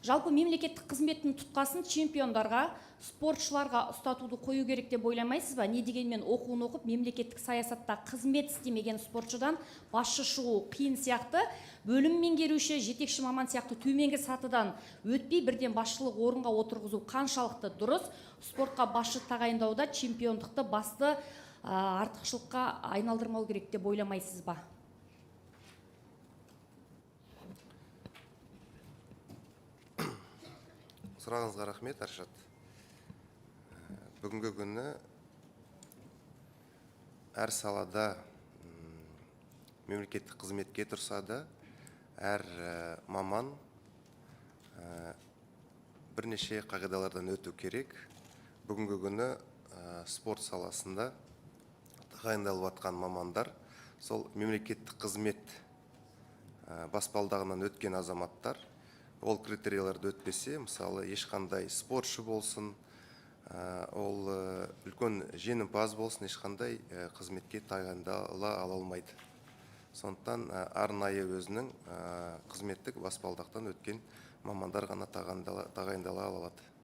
Жалпы мемлекеттік қызметтің тұтқасын чемпиондарға, спортшыларға ұстатуды қою керек деп ойламайсыз ба? Не дегенмен оқуын оқып, мемлекеттік саясатта қызмет істемеген спортшыдан басшы шығу қиын сияқты. Бөлім меңгеруші, жетекші маман сияқты төменгі сатыдан өтпей бірден басшылық орынға отырғызу қаншалықты дұрыс? Спортқа басшы тағайындауда чемпиондықты басты артықшылыққа айналдырмау керек деп ойламайсыз ба? Сұрағыңызға рахмет, Аршат. Бүгінгі күні әр салада мемлекеттік қызметке тұрса да, әр маман бірнеше қағидалардан өту керек. Бүгінгі күні спорт саласында тағайындалып жатқан мамандар сол мемлекеттік қызмет баспалдағынан өткен азаматтар. Ол критерияларды өтпесе, мысалы, ешқандай спортшы болсын, ол үлкен жеңімпаз болсын, ешқандай қызметке тағайындала ала алмайды. Сондықтан арнайы өзінің қызметтік баспалдақтан өткен мамандар ғана тағайындала алады.